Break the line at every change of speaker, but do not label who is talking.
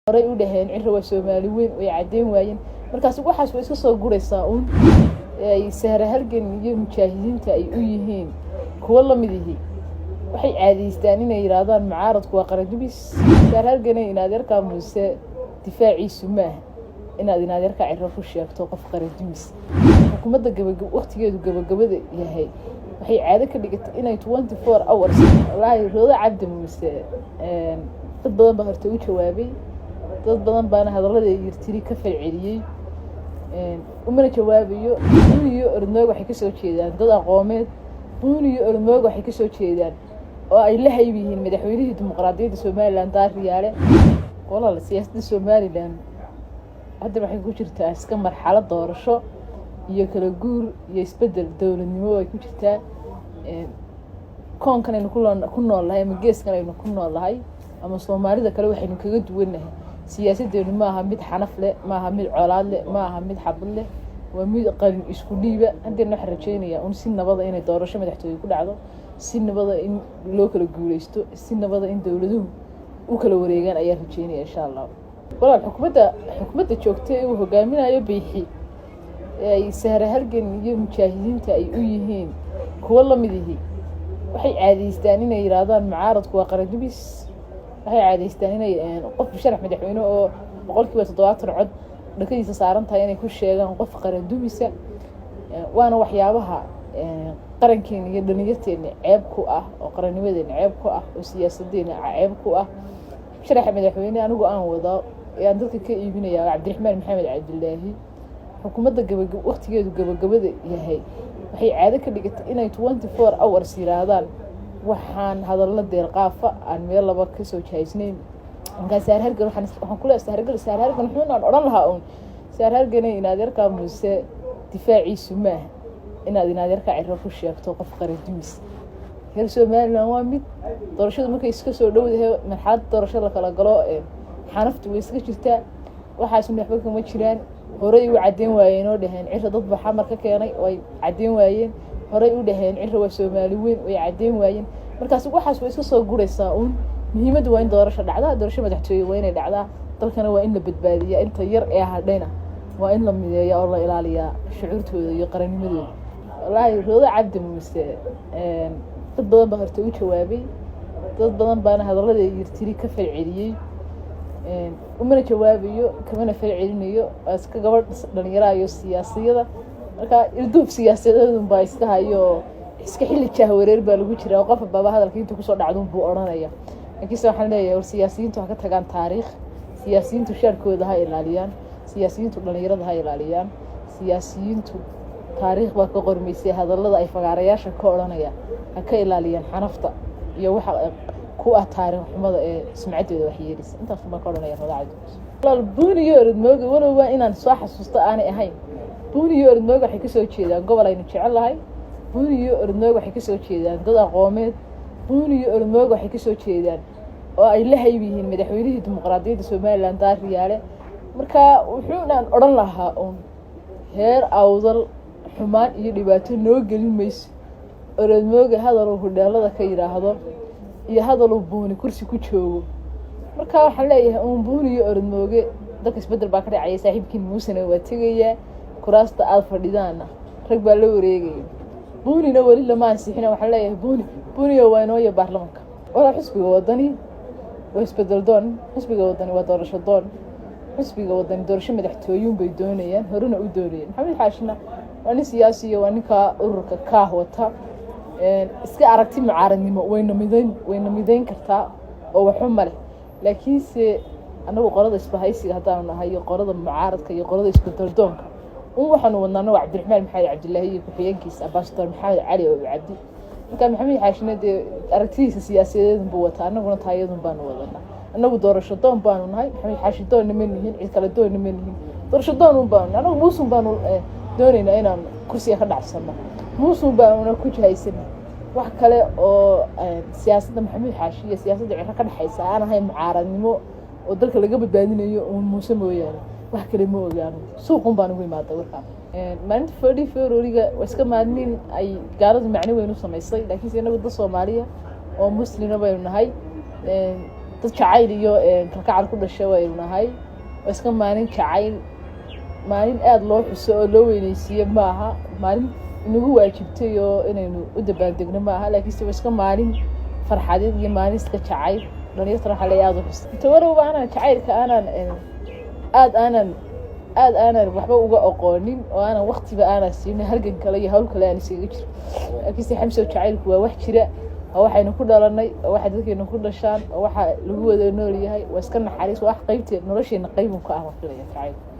Horey u dhaheen Ciro waa Soomaali weyn, way caddeyn waayeen. Markaas waxaas way iska soo guraysaa uun ay Sahre Halgan iyo mujaahidiinta ay u yihiin kuwo lamid ihi. Waxay caadaystaan inay yidhaahdaan mucaaradku waa qaranjubis. Sahre Halgane, inadeerkaa Muuse difaaciisu maaha inaad inadeerkaa Ciro ku sheegto qof qaranjumis. Xukuumadda waqtigeedu gabagabada yahay waxay caado ka dhigatay inay 24 hours. Wallaahi, Roodo Cabdi Muuse, dad badan baa horta u jawaabay, dad badan baana hadallada yirtiri ka falceliyey, umana jawaabayo. Buuni iyo Orodmoog waxay kasoo jeedaan dad aqoomeed. Buuni iyo Orodmoog waxay kasoo jeedaan oo ay la hayb yihiin madaxweynihii dimuqraadiyadda Somaliland, Daariyaale. Walaal, siyaasadda Somaliland hadda waxay ku jirtaa iska marxalad doorasho iyo kala guur iyo isbedel dowladnimo ay ku jirtaa. Koonkan aynu ku nool nahay ama geeskan aynu ku nool nahay ama Soomaalida kale waxaynu kaga duwannahay, siyaasaddeenu maaha mid xanaf leh, maaha mid colaad leh, maaha mid xabad leh, waa mid qalin isku dhiiba. Haddeena waxaan rajeynayaa un si nabada inay doorasho madaxtooye ku dhacdo, si nabada in loo kala guuleysto, si nabada in dowladuhu u kala wareegaan ayaan rajeynaya, insha Allah. Walaal, xukuumadda joogta ee uu hogaaminayo Biixi, ay Sahre Halgan iyo mujaahidiinta ay u yihiin kuwo lamid ihi, waxay caadaystaan inay yidhaahdaan mucaaradku waa qaranjubis. Waxay caadaystaan inay qof sharax madaxweyne oo 70% cod dhakadiisa saaran tahay inay ku sheegaan qof qarandumisa. Waana waxyaabaha qarankeena iyo dhalinyarteena ceeb ku ah, oo qarannimadeena ceeb ku ah, oo siyaasadeena ceeb ku ah. Sharaxa madaxweyne anigu aan wado ee aan dadka ka iibinaya Cabdiraxmaan Maxamed Cabdilaahi. Xukuumadda waqtigeedu gabagabada yahay waxay caado ka dhigatay inay 24 hours yidhaahdaan waxaan hadallo deelqaafa aan meel laba kasoo jahaysnayn. Markaa Saar Hargal, waxaan kuleeyahay Saar Hargal, Saar Hargal wuxuunaan odhan lahaa uun: Saar Hargane, inadeerkaa Muuse difaaciisu maaha inaad inadeerkaa Ciro ku sheegto qof qarandumis. Reer Somaliland waa mid. Doorashadu markay iska soo dhowdahay, marxalad doorasho la kala galo, xanaftu way iska jirtaa. Waxaasna waxba kama jiraan. Horey u caddeyn waayeen oo dhaheen Ciro dad baa Xamar ka keenay, way caddeyn waayeen. Horey u dhaheen Ciro waa Soomaali weyn, way caddeyn waayeen. Markaas waxaas way iska soo guraysaa uun. Muhiimaddu waa in doorasho dhacdaa, doorasho madaxtooye waa inay dhacdaa, dalkana waa in la badbaadiyaa, inta yar ee hadhayna waa in la mideeya oo la ilaaliyaa shucuurtooda iyo qarannimadooda. Wallaahi, Roodo Cabdi Muuse, dad badan baa horta u jawaabay, dad badan baana hadallada yirtiri ka falceliyey, umana jawaabayo, kamana falcelinayo. Waa iska gabadh dhalinyaraha iyo siyaasiyada, marka ilduuf siyaasadeedun baa iska hayo. Iska xilli jahwareer baa lagu jiraa, qof baaba hadalka intuu kusoo dhacdun buu odhanaya. Laakiinse waxaan leeyahay, war siyaasiyiintu ha ka tagaan taariikh, siyaasiyiintu shaarkooda ha ilaaliyaan, siyaasiyiintu dhalinyarada ha ilaaliyaan. Siyaasiyiintu taariikh baa ka qormaysay. Hadallada ay fagaarayaasha ka odhanaya ha ka ilaaliyaan xanafta iyo waxa ku ah taariikh xumada ee sumcaddooda waxyeelisa. Intaas baan ka odhanaya. Roodo Cabdi, walaal, Buuni iyo Orodmooge, walow waa inaan soo xasuusto aanay ahayn, Buuni iyo Orodmooge waxay kasoo jeedaan gobol aynu jecel lahay. Buuni iyo Orodmooge waxay kasoo jeedaan dad aqoomeed. Buuni iyo Orodmooge waxay kasoo jeedaan oo ay la hayb yihiin madaxweynihii dimuqraadiyadda Somaliland, Daariyaale. Marka wuxuunaan odhan lahaa uun, heer Awdal xumaan iyo dhibaato noo gelin mayso Orodmooge hadaluu hudheelada ka yidhaahdo iyo hadaluu Buuni kursi ku joogo. Marka waxaan leeyahay uun, Buuni iyo Orodmooge, dalka isbeddel baa ka dhacaya, saaxiibkiin Muusena waa tegayaa, kuraasta aada fadhidaana rag baa la wareegaya. Buunina weli lama ansixina. Waxaan leeyahay Buuni, Buuniyo waa inooya baarlamanka. Walaa, xisbiga Wadani waa isbedel doon, xisbiga Wadani waa doorasho doon, xisbiga Wadani doorasho madaxtooyuun bay doonayaan, horena u doonayeen. Maxamed Xaashina waa nin siyaasiya, waa ninka ururka Kaah wata. Iska aragti mucaaradnimo wayna midayn kartaa oo waxba ma leh, laakiinse anagu qolada isbahaysiga haddaanu nahay iyo qolada mucaaradka iyo qolada isbedeldoonka un, waxaanu wadnaana waa Cabdiraxmaan Maxamed Cabdilaahi iyo ku-xigeenkiisa, Ambasador Maxamed Cali oo Cabdi. Marka Maxamed Xaashina dee aragtidiisa siyaasadeedun buu wataa, anaguna taayadun baanu wadanaa. Anagu doorasho doon baanu nahay. Maxamed Xaashi doonna ma nihin, cid kale doonna ma nihin, doorasho doon un baanu. Anagu Muusun baanu doonaynaa inaan kursiga ka dhacsano, Muusun baanuna ku jihaysana. Wax kale oo siyaasadda Maxamuud Xaashi iyo siyaasadda Ciro ka dhexaysa aan ahayn mucaaradnimo oo dalka laga badbaadinayo uun Muuse mooyaane, wax kale ma ogaano. Suuqun baan ugu imaaday warkaa. Maalinta 14 February-ga waa iska maalmin ay gaaladu macno weyn u samaysay, laakiinse inagu dad Soomaaliya oo Muslima baynu nahay. Dad jacayl iyo kalgacal ku dhashay waynu nahay. Waa iska maalin jacayl, maalin aada loo xuso oo loo weyneysiiye maaha, maalin inagu waajibtay oo inaynu u dabaaldegno maaha, laakiinse waa iska maalin farxadeed iyo maalin iska jacayl. Dhalinyartana waxaa leeyahay aada u xusta. Inta walowba aanan jacaylka aanan aada aanan aada aanan waxba uga aqoonin oo aanan waktiba aanan siinin, halgan kale iyo hawl kale aan iskaga jiro, laakiinse Xamsow, jacaylku waa wax jira, waa waxaynu ku dhalanay, waa waxay dadkeenu ku dhashaan, waa waxa lagu wada nool yahay, waa iska naxariis, waa wax qaybte nolosheena qaybun ka ah. Waan filaya jacaylku.